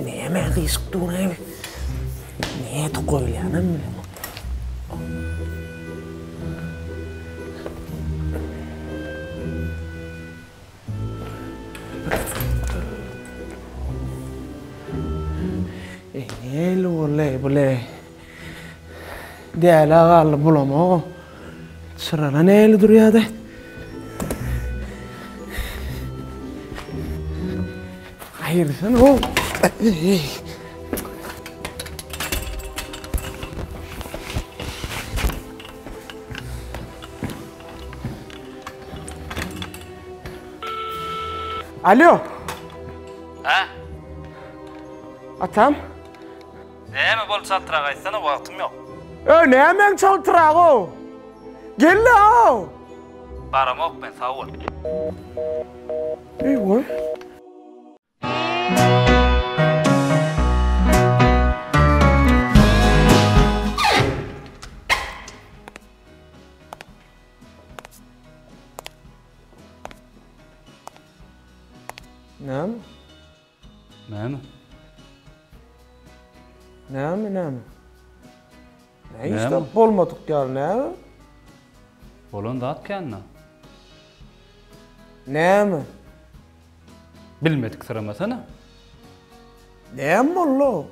Näme gyşyk dur-aý? Nädip goýulýanam bilemok. Eý, nähili boldy bu-leý? Dälä galdy bulamok. Çyrala nähili durýar-da? Aýyrsana-ow. Alo. Hä? Atam. Näme boldy çaltrak aýtsana wagtym ýok. Öý nämäň çaltragy-ow? Gel-le-ow! Baramok men sag bol. Eý goý. Näme? Näme? Näme, näme? Ne işte bolmadyk ýaly näme? Bolan zat kände. Näme? Bilmedik syramasana. Näme boldy?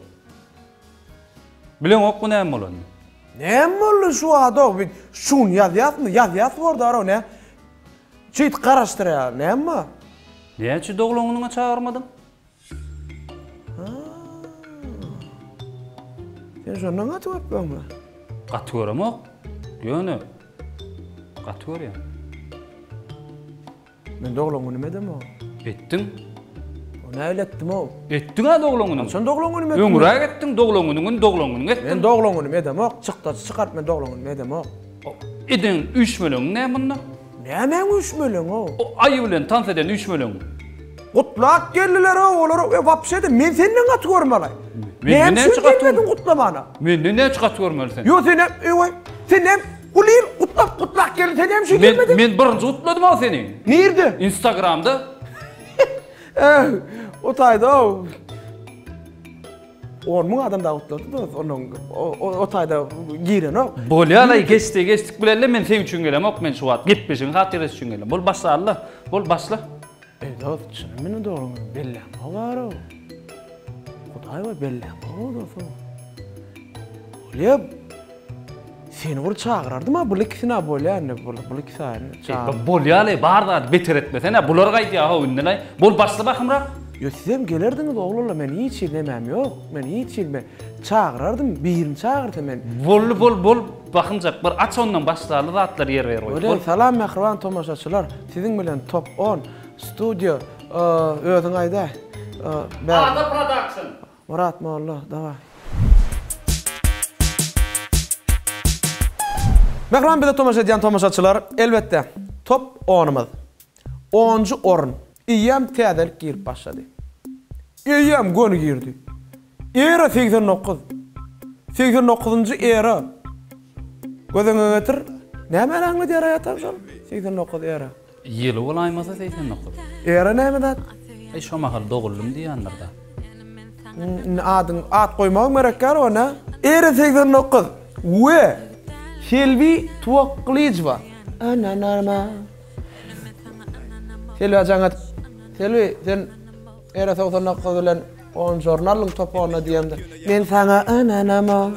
Bileňokmy näme bolanyny? Näme boldy şu ada? Bir şuny ýazýasmy? Ýazýas bordy ara ne? Şeýdip garaşdyrýar. Näme bar? Näme üçin doglan günüňe çagyrmadyň? Sen şondan gaty görüpmiň? Gaty göremok. Ýöne gaty görýän. Men doglan günüm edemok. Etdiň. O nähili etdim-ow? Etdiň-ä doglan günüňi. Haçan doglan günüm etdim? Öňräk etdiň doglan günüňi, doglan günüňi etdiň. Men doglan günüm edemok. Çykdajy çykaryp men doglan günüm edemok. Eden üýşmeleňiň näme munda? Nämäň üýşmeleňi-ow? O aýy bilen tans eden üýşmeleňiň. Gutlap geldiler-ow olar e wapşe-de men senden gaty görmeli. Menden Näme üçin gelmediň gutlamana? Menden näçe gaty görmeli sen? Ýok sen hem eý sen hem uly il gutlap gutlap geldi sen hem üçin gelmediň? Men birinji gutladym-ow seni. Nirde? Instagramda. Eh, o taýda-ow. 10 müň adam dagy gutlady dost, onuň o taýda girenok. Bolýa-laý, geçdi, geçdik bilelle, men seň üçin gelemok, men şu wagt gepleşigiň hatyrasy üçin geldim. Bol başla-la, bol başla. Eý dost, çynym meni dogryňy bellämok bar-ow. Hudaý bar bellämok-ow dos-ow. Bolýa, seni bir çagyrardym-a, bul ikisini-ä bolýa indi, bul, bul ikisi-ä indi çagyr. Bolýa-laý, bar zady beter etmesene, bular gaýdýa-how indi-laý. Bol başla bahymrak. Ýo sizem gelerdiňiz oglanlar men hiç hili nemäm ýok men hiç hili men çagyrardym birini çagyrsa men. Boldy bol bol bahymjak bir aç ondan başlaly zatlary ýerbe ýer goýup bol. Salam mähriban tomaşaçylar siziň bilen top on studio özüň aýdaý. Ada production. Myrat molla daway. Mähriban bize tomaşa edýän tomaşaçylar elbetde top onumyz Onunjy orun. Eýýäm täzelik girip başlady. Eýýäm göni girdi. Era 89. 89-njy era. Göz öňüňe getir. Nämäni aňladýar aýat şol? 89 era. Ýyly bolaýmasa 89. Era näme zat? Eý şo mahal doguldym diýýändir-dä. Indi adyň at goýmagyň gerekýär ona. Era 89 we Selbi Tuwakgylyjowa. Ananama. Selbä jaň edip, Selbi, sen Era 99 bilen onunjy orun aldyň top onda diýemde, men saňa ynanamok,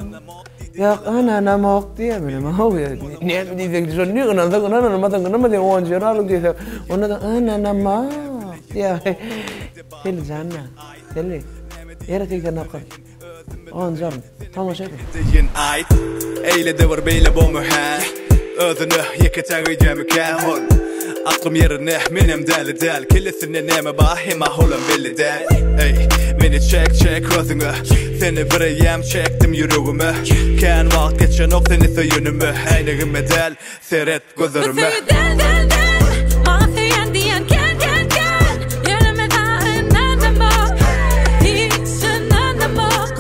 ýok ynanamok diýýär menem. Haw, näme diýseň şony diý, ynansaň ynan, ynanmasaň ynanma diýen onunjy orun aldyň diýse, onda-da ynanamok diýýär. Selbi jan, Selbi, Era 89. Onjam, tomaşa ediň. Diýen aýt, eýle-de bir beýle bomy hä? Özüne ýeke-täk öýdýämikä ol? Aklym ýerinde, menem däli däl, Kellesinde näme bar, hemma olam belli däl. Eý, meni çek, çek özüňe, Seni bireýýäm çekdim ýüregime. Kän wagt geçenok seni söýenime, Äýnegime däl, seret gözlerime. Bu söýgi däl, däl, däl, Maňa söýýän diýen kän, kän, kän, Ýöne men saňa ynanamok, Hiç ynanamok.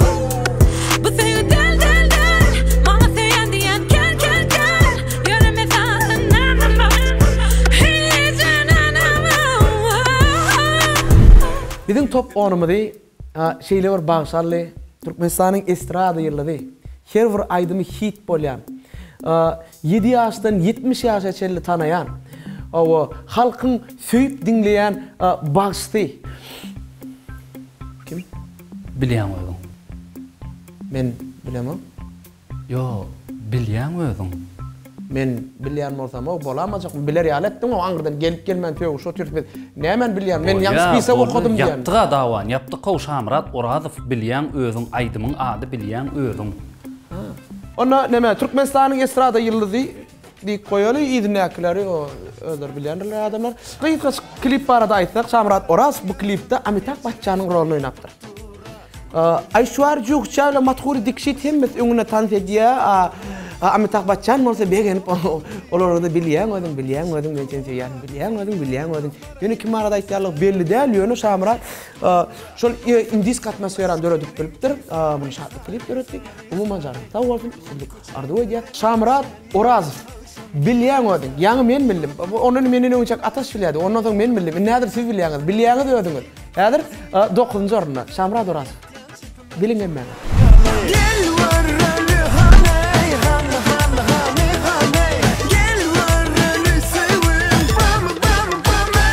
Bu söýgi däl, däl, däl, Maňa söýýän diýen kän, kän, kän, Ýöne men saňa ynanamok, Hiç ynanamok. Biziň top onumyzy. şeýle bir bagşy aldy. Türkmenistanyň estrada ýyldyzy. Her bir aýdymy hit bolýan. Ýedi ýaşdan 70 ýaşa çenli tanaýan. Hawa, halkyň söýüp diňleýän bagşysy. Kim? Bilýäň özüň. Men bilemok. Ýo, bilýäň özüň. Men bilýän bolsam-ow, bolamajakmy, biler ýaly etdiň-ow, aňyrdan gelip-gelmän sögüşip otyrys biz. Nämäni bilýän, men ýaňy spisok okadym diýýän. Ýapdyk-a dawany, ýapdyk-ow, Şamyrat Orazow, bilýäň özüň, aýdymyň ady bilýäň özüň. Ha. Onda neme, Türkmenistanyň estrada ýyldyzy diýip goýaly, yzyndakyleri o özleri bilýändirler adamlar. Gysgaçyk klip barada aýtsak, Şamyrat Orazow bu klipde Amitabh Baççanyň roluny oýnapdyr. Aýşwar Juhça bilen Madhuri Dikşit hemmesi öňünde tans edýär. Amitabh Baççan bolsa begenip olara-da bilýäň özüň, bilýäň özüň, men seni söýýärin, bilýäň özüň, bilýäň özüň. Ýöne kim barada aýtýanlygy belli däl, ýöne Şamyrat şol indisk atmosferany döredip bilipdir. Muny Şatlyk klip döretdi. Umuman janyň sag bolsun, üstünlik arzuw edýär. Şamyrat Orazow, bilýäň özüň, ýaňy men bildim. Ondan menden öňçäk Ataş bilýärdi, ondan soň men bildim. Indi häzir siz bilýäňiz, bilýäňiz özüňiz. Häzir dokuzynjy orunda Şamyrat Orazow. Biliň hemmäňiz. Gel göreli hany hany hany hany hany Gel göreli söýgüm bamy bamy bamy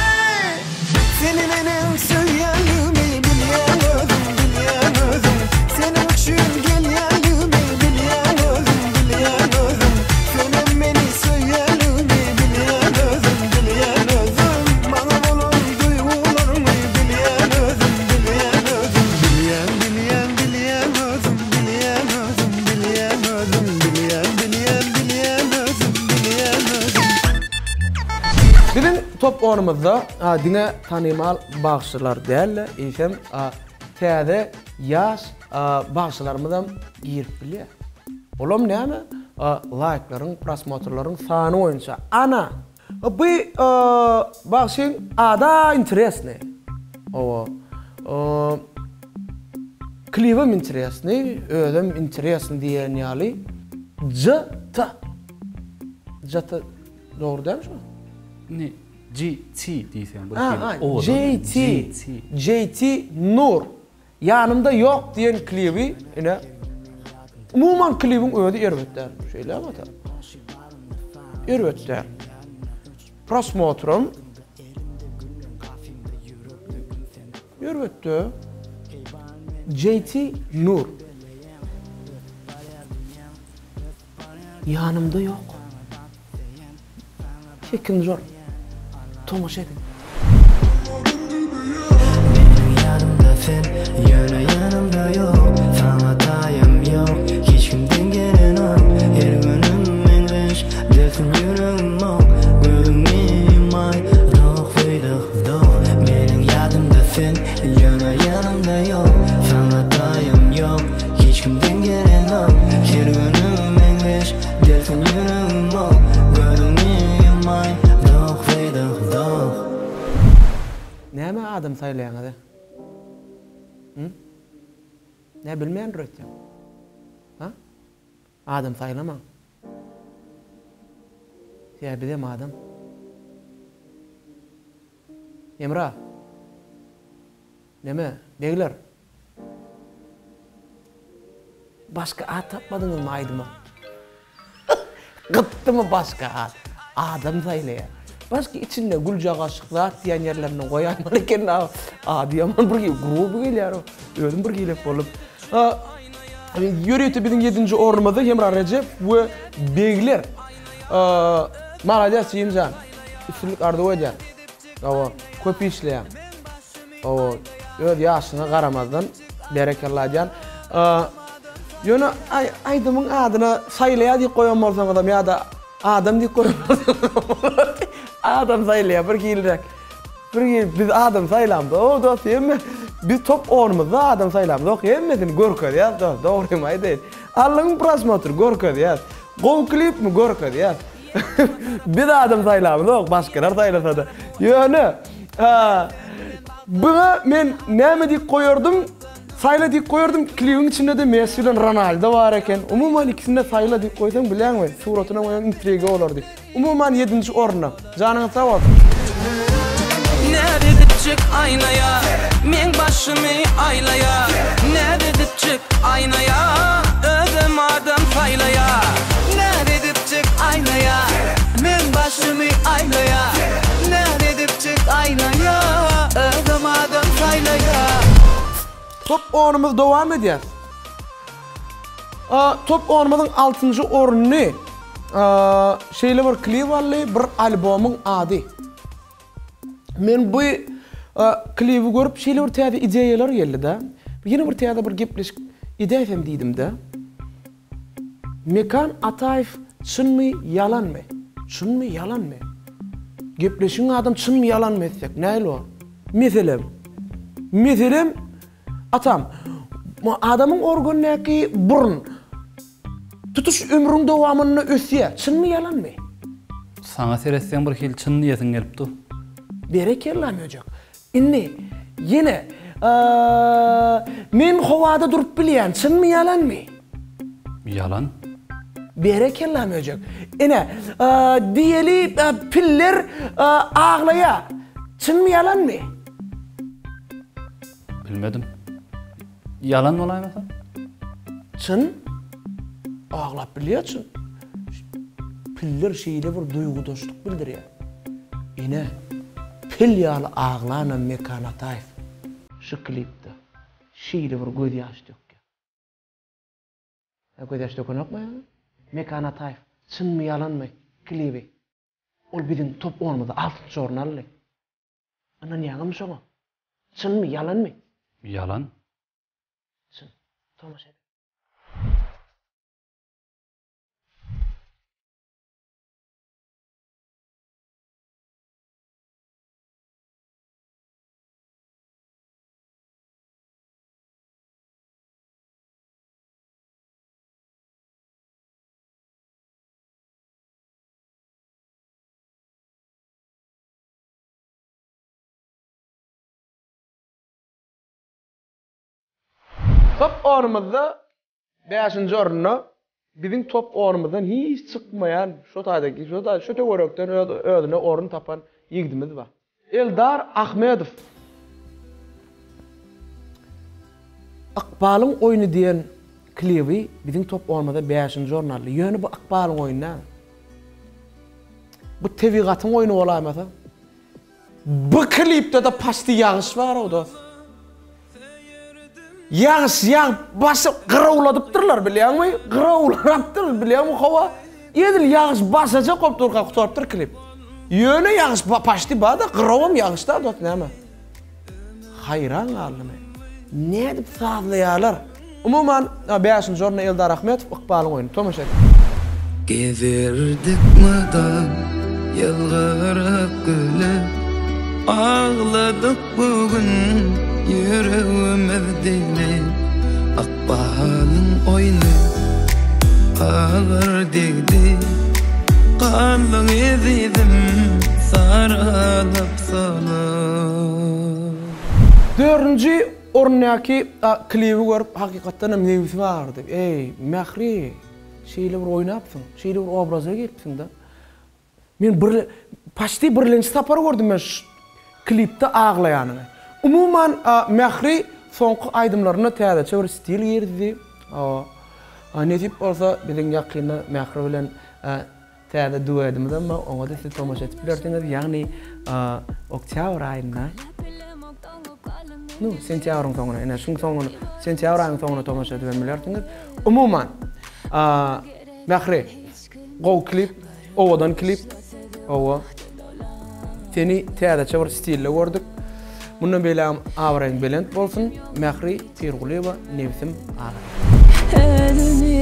Seni neneň söýýänligimi bilýäň özüň bilýäň özüň Seniň üçin gelýänligimi bilýäň özüň bilýäň özüň Senem meni söýýänligimi bilýäň özüň bilýäň özüň Maňa bolan duýgularyňy bilýän özüm bilýän özüm Bilýän bilýän bilýän özüm bilýän özüm bilýän özüm Bilýän bilýän bilýän özüm bilýän özüm. Biziň top onumyzda diňe tanymal bagşylar däl-de, eýsem täze ýaş bagşylarymyzam girip bilýär. Olam näme? Laýklaryň, prosmotrlaryň sany boýunça. Ana! Bu bagşyň ada interesny. Owa. Klibem interesny, özem interesny diýen ýaly. JT. JT dogry dälmi şu? Indi GT diýseň bir hili owadan. JT. JT Nur. Ýanymda ýok diýen klibi ine umuman klibiň özi erbet däl. Şeýlemi ata? Erbet däl. Prosmotram erbet däl. JT Nur. Ýanymda ýok. Sekizinji orun. Tomaşa ediň. Meniň ýanymda sen, ýöne ýanymda ýok Saňa taýym ýok, hiç kim deň gelenok Her günüm meňzeş, delsin ýüregim ok Gözüňi ýumaý, doh beýdeh doh Meniň ýadymda sen, ýöne ýanymda ýok Saňa taýym ýok, hiç kim deň gelenok Her günüm meňzeş, Gelsin ýüregim ok, gözüňi ýumaý, doh beýdoh doh. Näme adam saýlaýaňyz-a? Hü? Nä bilmeýändir öýtýäň? Ha? Adam saýlamaň. Sebäbi bizem adam. Hemra. Neme, begler? Başga at tapmadyňyzmy aýdyma? Gytdymy başga at? Adam saýlaýar. Başga içinde güljagaşyk zat diýen ýerlerini goýaýmaly eken ady ýaman bir gruby gelýär. Özüm bir gilek boldum. Ýörite biziň ýedinji ornumyzda Hemra Rejep we Begler. Malades Jimjan. Üstünlik arzuw edýän. Hawa, köp işleýäň. Hawa, öz ýaşyňa garamazdan berekella aýdýan. Ýöne aýdymyň adyna saýlaýar diýip goýan bolsaňyzam ýa-da adam diýip goýan bolsaňyzam bolardy. Adam saýlaýar bir hiliräk. Bir hili biz adam saýlamzok dost hemme biz top onumyzda adam saýlamzok hemmesini görkezýäs dost dogrymy aýdaýyn. Allyň prosmotr görkezýäs. Gowy klipmi görkezýäs. Biz adam saýlamyzok, başgalar saýlasa-da. Ýöne, buňa men näme diýip goýardym? Saýla diýip goýardym, klibiň içinde-de Messi bilen Ronaldo bar eken. Umuman ikisini-de saýla diýip goýsaň, bilýäňmi, suratyna goýan intriga bolardy. Umuman ýedinji orunda. Janyňyz sag bolsun. Näz edipjik aýnaýa meň başym. başymy aýlaýa Näz edipjik aýnaýa Özem adam saýlaýa Näz edipjik aýnaýa Meň başymy aýlaýa Näz edipjik aýnaýa Özem adam saýlaýa. Top onumyz dowam edýär. Top onumyzyň altynjy ornuny şeýle bir klip aldy, bir albomyň ady. Men bu klibi görüp şeýle bir täze ideýalar geldi-de. Ýene bir täze bir gepleşik edäýsem diýdim-de. Mekan Ataýew çynmy, ýalanmy? Çynmy, ýalanmy? Gepleşigiň adam çynmy, ýalanmy etsek nähili bolar? Meselem, meselem, atam, adamyň organyndaky burun Tutuş ömrüň dowamynda ösýär. Çynmy ýalanmy? Saňa seretseň bir hili çyn diýesiň gelip dur. Berekella möjek. Indi ýene men howada durup bilýän çynmy ýalanmy? Ýalan. Berekella möjek. Ine diýeli piller aglaýar. Çynmy ýalanmy? Bilmedim. Ýalan bolaýmasa? Çyn. Aglap bilýär çyn. Piller şeýle bir duýgudaşlyk bildirýär. Ine, pil ýaly aglanam Mekan Ataýew. Şu klipde şeýle bir gözýaş dökýär. Ýa gözýaş dökenokmy ýa? Mekan Ataýew, Çynmy ýalanmy klibi. Ol biziň top onumyzda altynjy orun aldy. Ynanýaňyzmy şoňa? Çynmy, ýalanmy? Ýalan. Çyn. Tomaşa ediň. Top onumyzda bäşinji orunda biziň top onumyzdan hiç çykmaýan şo taýdaky şo taý şo töwerekden öz özüne orun tapan ýigdimiz bar. Eldar Ahmedow. Ykbalyň oýny diýen klibi biziň top onumyzda bäşinji orun aldy. Ýöne bu ykbalyň oýny däl. Bu tebigatyň oýny bolaýmasa. Bu klipde-de paçti ýagyş bar-ow dos. Ýagyş ýagyp başy gyrawladypdyrlar bilýäňmi? Gyrawlapdyr bilýäňmi howa? Edil ýagyş başlajak bolup durka gutarypdyr klip. Ýöne ýagyş paçti bar-da gyrawam ýagyşda dos näme? Haýran galdym. Nädip sazlaýarlar? Umuman, bäşinji orunda Eldar Ahmetow Ykbalyň oýny. Tomaşa ediň. Gezerdik mydam ýylgyryp gülüp Agladyk bu gün ýüregimiz dilip Ykbalyň oýny agyr degdi Galdyň ezizim saralyp solyp. Dördünji Orundaky klibi görüp hakykatdan hem nebsim agyrdy. Eý, Mähri, şeýle bir oýnapsyň, şeýle bir obraza giripsiň-de. Men bir paçti birlenji sapar gördüm men şu klipde aglaýanyňy. Umuman, Mähri soňky aýdymlarynda täzeçe bir stil girizdi. Nesip bolsa biziň ýakynda Mähri bilen Täze duedimizem bar, oňa-da siz tomaşa edip bilersiňiz, ýagny oktýabr aýynda, nu, sentýabryň soňuna, ine, şuň soňuna, sentýabr aýynyň soňuna tomaşa edip hem bilersiňiz. Umuman, Mähri, gowy klip, owadan klip, hawa. Seni täzeçe bir stilde gördük. Mundan beýlägem abraýyň belent bolsun, Mähri Pirgulyýewa nebsim agyrýar. Özümi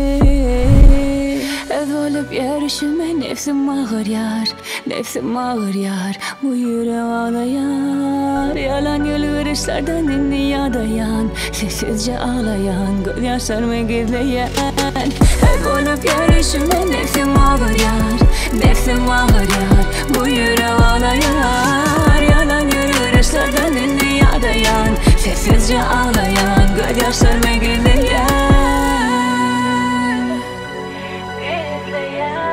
öz bolup ýörüşime nebsim agyrýar, nebsim agyrýar, bu ýürek aglaýar. Ýalan ýylgyryşlardan indi ýadaýan, sessizje aglaýan, gözýaşlarymy gizleýän. Öz bolup ýörüşime nebsim agyrýar, nebsim agyrýar, bu ýürek aglaýar. Ýalan ýylgyryşlardan indi ýadaýan, Sessizje aglaýan, gözýaşlarymy gizleýän. Gizleýän.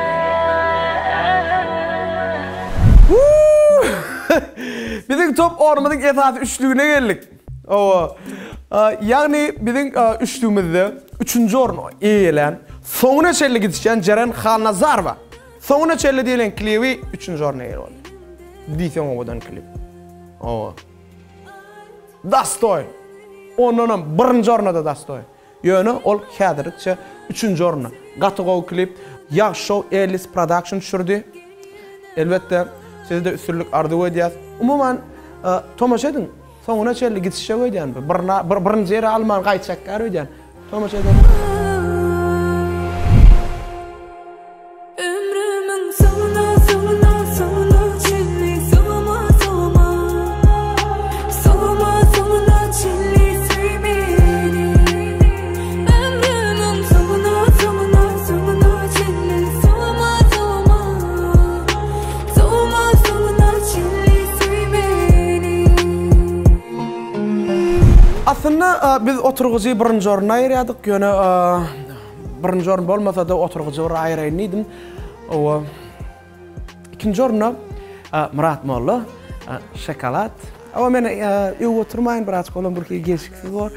Biziň top ornumyzyň esasy üçlügine geldik. Hawa. Ýagny biziň üçlügimizde üçünji orny eýelän, soňuna çenli gidişýän Jeren Halnazarowa. Soňuna çenli diýlen klibi üçünji orna eýe boldy. Diýseň owadan klip. Hawa. Dastoý. Ondanam birinji orna-da dastoý. Ýöne ol häzirlikçe üçünji orunda. Gaty gowy klip. Ýagşy şow Ellis Production düşürdi. Elbetde size-de üstünlik arzuw edýäs. Umuman tomaşa ediň. Soňuna çenli gidişjek öýdýän. Bir birinji ýeri alman gaýtjakgar öýdýän. Tomaşa ediň. Ömrümiň soňuna soňuna soňuna çenli sogama sogama Sogama soňuna çenli söý meni Ömrümiň soňuna soňuna soňuna çenli sogama sogama Sogama soňuna çenli söý meni Aslynda biz oturgyjy birinji oruna aýyrýardyk, ýöne Birinji orun bolmasa-da oturgyjy bir aýyraýyn diýdim. Owa. Ikinji orunda Myrat molla, şokolad. Owa men öwüp oturmaýyn, birazjyk olam bir hili gelşiksiz bor.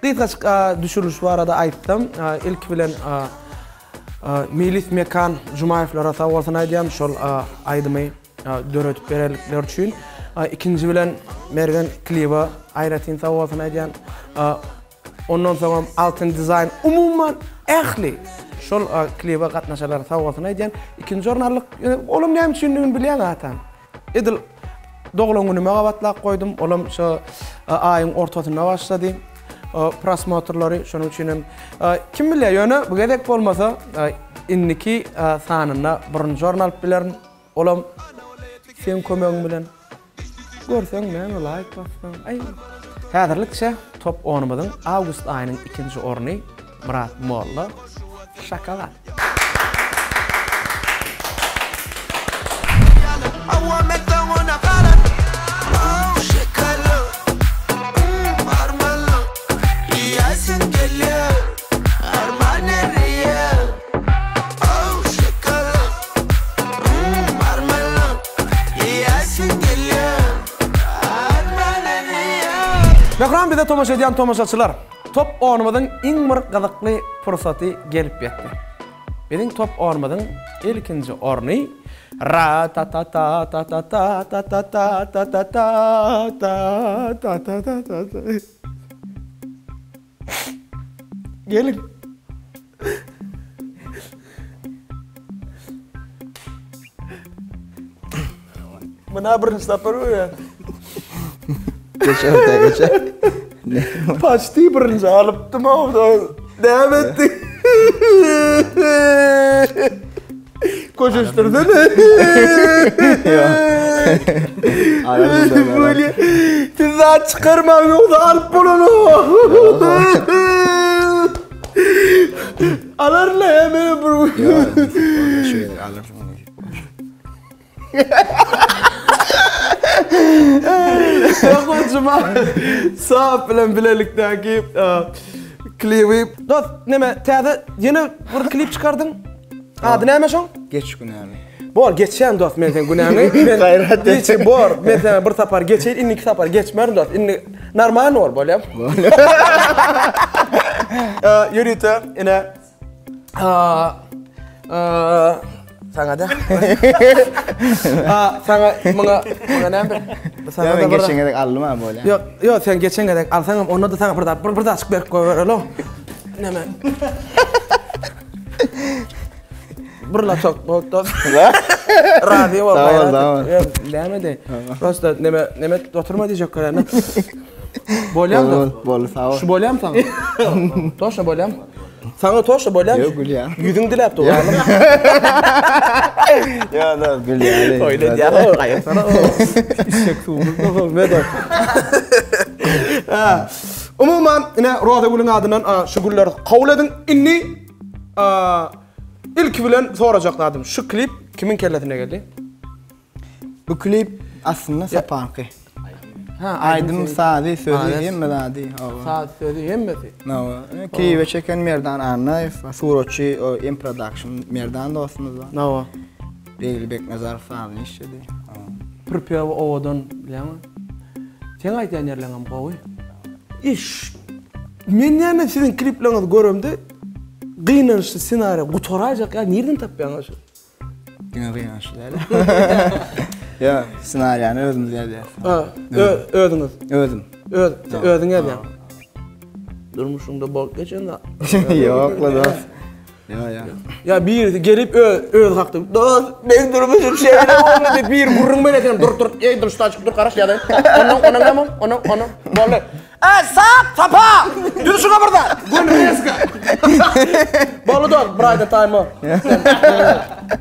Gysgajyk düşüriliş barada aýtsam, ilki bilen Meýlis Mekan Jumaýewlere sag bolsun aýdýan, şol aýdymy döredip berenlikleri üçin. Ikinji bilen Mergen kliba aýratyn sag bolsun aýdýan. Ondan soňam Altyn Dizaýn umuman ähli şol klibe gatnaşanlara sag bolsun aýdýan. Ikinji orun aldyk. Olam näme üçindigini bilýäň atam. Edil doglan günüme gabatlap goýdum. Olam şo aýyň ortasynda başlady. Prosmotrlary şonuň üçin hem kim bilýär ýöne bu gezek bolmasa indiki sanynda birinji orun alyp bilerin. Olam seň kömegiň bilen. Görseň näme laýk bassaň. Aý. Häzirlikçe top onumyzyň awgust aýynyň ikinji orny Myrat Molla Şokolad. Mähriban bize tomaşa edýän tomaşaçylar, top onumyzyň iň bir gyzykly pursaty gelip ýetdi. Biziň top onumyzyň ilkinji orny ra ta ta ta ta ta ta ta ta ta ta ta ta ta ta ta ta ta ta Geliň. Mına birinji sapar görýän. Geç orta geç. Paçti birinji alypdym awda. Näme etdi? Köşeşdirsene. Böyle siz zat çykarmaň ýogsa alyp bolanok. Alarlar ya meni bir. Şu gezek alarsyň. Ýokujuma Sap bilen bilelikdäki klibi. Dost, neme täze ýene bir klip çykardyň? Ady näme şoň? Geç günämi. Bor, geçýän dost men seň günäňi. Men Gaýrat et. Hiç bor, men saňa bir sapar geçeýin, indiki sapar geçmerin dost. Indi normal bor, bolýar. Ýörite ine Saňa da. Saňa muňa muňa näme ber? Saňa da geçen gezek aldym ha bolýar. Ýok, ýok sen geçen gezek alsaňam onda da saňa bir zat bir bir zatjyk berip goýbereli. Näme? Bir laçok boldy. Razy bol. Sag bol, sag bol. Näme de? Prosta neme neme oturma diýjek görende. Bolýar da. Boldy, sag bol. Şu bolýarmy saňa? Toşna bolýarmy? Saňa toşna bolýarmy? Ýok, gülýär. Ýüzüň diläp dur. Ýok, ýok, gülýär. Oýnadýar, gaýyrsana. Işek suwumyz da Ha. Umuman, ine Roza gülüň adyndan şu gülleri kabul ediň. Indi ilki bilen sorajak zadym, şu klip kimiň kellesine geldi? Bu klip aslynda Sapaňky. Ha, aýdym, sazy, sözi, hemme zady. Saz, sözi, hemmesi. Hawa. Klibe çeken Merdan Annaýew, suratçy M Production Merdan dostumyz bar. Hawa. Begli Beknazarow sazyny işledi. Pripýewi owadan, bilýäňmi? Seň aýdýan ýerleňem gowy. Iş. Men näme siziň klipleriňizi göremde gynançly ssenariý gutaraýjak ýa nirden tapýaňyz şu? Diňe gynançly däl. Ýa, ssenariýany özümiz ýazýas. Ha, özüňiz. Özüm. Öz, özüň ýazýaň. Durmuşyňda bolup geçen zat. Ýok, la dost. Ýa, ýa. Ýa birisi gelip öz hakda, dost, meň durmuşym şeýle boldy diýip bir gürrüň berýär, dur, dur, eý, dur, ştaçyk, dur, garaş ýazaýyn. Ondan, onuň näme, onuň, onuň, boldy. Ey, sap, sapa! Düz şuňa bir zat. Gün reska. Boldy dost, bir aýda taýma.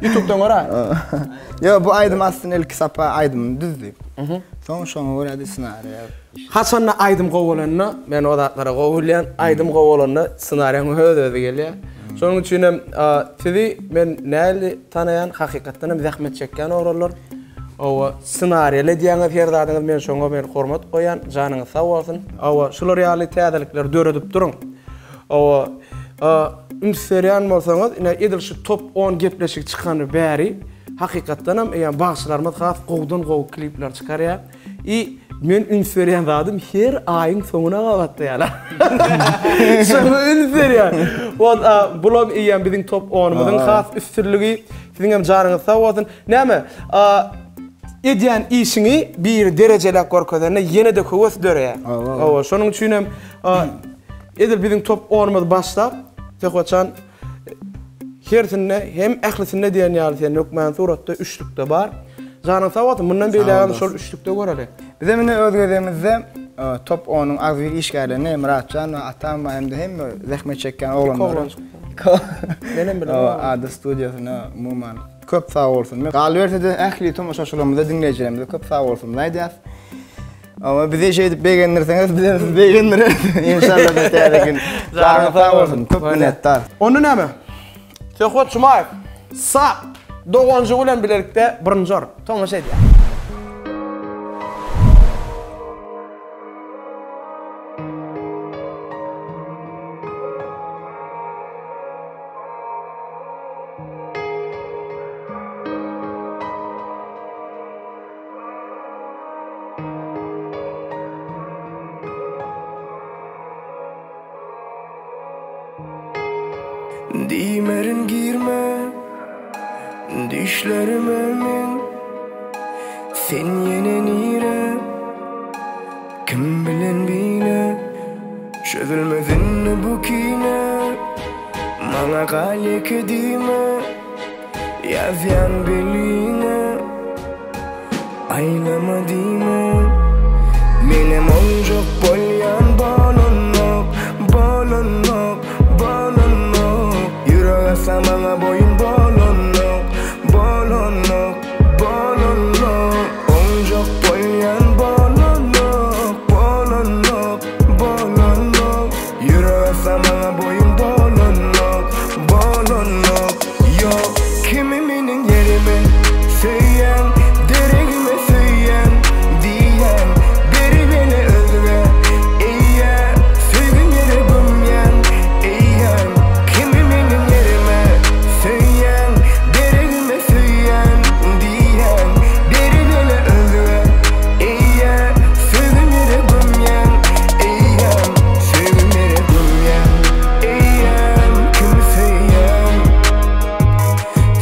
YouTube-dan gör. Ýo, bu aýdym aslynda ilki Sapa aýdymyny düzdi. Soň şoňa görä-de ssenariý ýazdy. Haçanda aýdym gowy bolanda, men o zatlary gowy bilýän, aýdym gowy bolanda ssenariýaň öz-özi gelýär. Şonuň üçin hem sizi men näli tanaýan, hakykatdan hem zähmet çekýän oglanlar. Hawa, ssenariýaly edýäňiz her zadyňyzy, men şoňa men hormat goýýan, janyňyz sag bolsun. Hawa, şular ýaly täzelikleri döredip duruň. Hawa, üns berýän bolsaňyz, ine edil şu top on gepleşigi çykany bäri, hakykatdan hem eýýäm bagşylarymyz has gowudan gowy klipler çykarýar. I men üns berýän zadym her aýyň soňuna gabatlaýarlar. Şoňa üns berýän. Wot, bulam eýýäm biziň top onumyzyň has üstünligi. Siziň hem janyňyz sag bolsun. Näme, edýän işiňi biri derejeläp görkezende ýene-de höwes döreýär. Hawa, şonuň üçin hem edil biziň top onumyz başlap, Söhbetjan hersinde hem ählisinde diýen ýaly sen hökmany suratda üçlükde bar. Janyň sag bolsun, mundan beýlägem şol üçlükde göreli. Bizem ine öz gezegimizde top onuň agzybir işgärlerine Myratjan we Atam we hem-de hemme zähmet çekýän oglanlara. Menem bilemok. Ada studiýasyna umuman köp sag bolsun. Galyberse-de ähli tomaşaçylarymyza, diňleýjilerimize köp sag bolsun aýdýas. Ama bizi şeýdip begendirseňiz, bizem sizi begendireris. Inşallah bir täze gün. Janyňyz sag bolsun. Köp minnetdar. Onda näme? Söhbet Jumaýew, Sap, doganjygy bilen bilelikde birinji orun. Tomaşa edýär. Diýmerin girme Düşlerime men Sen ýene nire Kim bilen bile Çözülmez indi bu kine Maňa gal ýeke diýme Ýazýan beliňe Aýlama diýme Menem oňjak bolýan bolanok Bolanok, bolanok Ýürek asla maňa boýun bolanok Bolanok, bolanok Oňjak bolýan bolanok Bolanok, bolanok Ýürek asla maňa boýun bolanok Bolanok, ýok Kimi meniň ýerime söýýäň Deregime söýýän diýýäň Beribene özge eýýä Söýgim ýere gömýäň eýýäm Kimi meniň ýerime söýýäň Deregime söýýän diýýäň Beribene özge eýýä Söýgim ýere gömýäň eýýäm Söýgim ýere gömýäň eýýäm Kimi söýýäň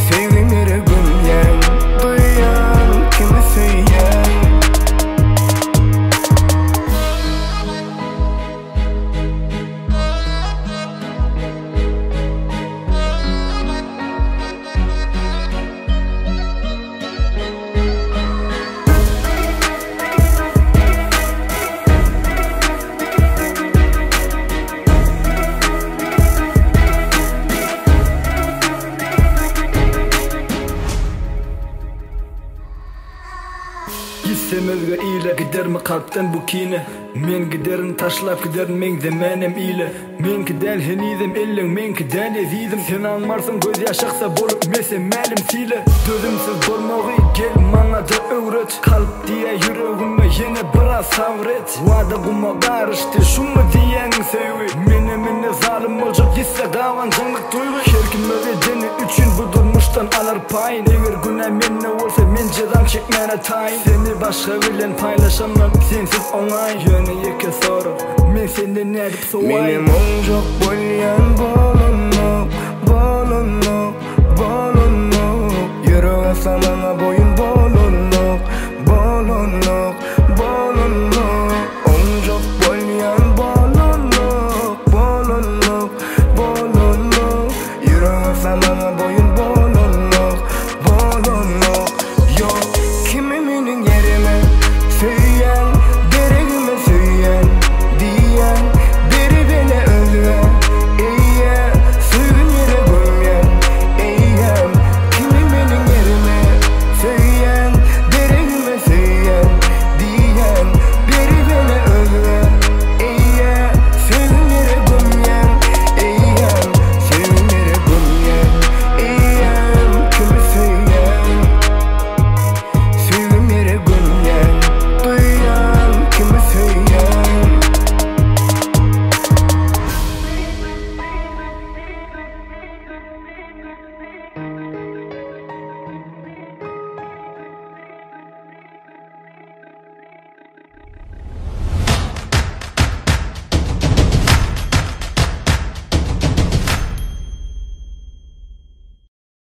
Söýgim ýere gömýäň Duýýan kimi söýýäň. Gitsem özge ile gidermi kalpdan bu kine Men giderin taşlap giderin meňzemänem ile Meňki däl henizem elleň meňki däl ezizim Sen aňmarsyň göz ýaş aksa bolup mesem mälim sile Dözümsiz bolmagy gel maňada öwret Kalp diýýä ýüregime ýene biraz sabyr et Wada guma garyşdy şumy diýýäniň söýgi Menem indi zalym boljak ýitse gabanjaňlyk duýgy Her kim öz edeni üçin bu durmuşda. Durmuşdan alar paýyn Eger günä mende bolsa men jezam çekmäne taýyn Seni başga bilen paýlaşamam sensiz oňaýyn Ýöne ýeke sorag men senden nädip sowaýyn Menem oňjak bolýan bolanok, bolanok, bolanok Ýürek asam.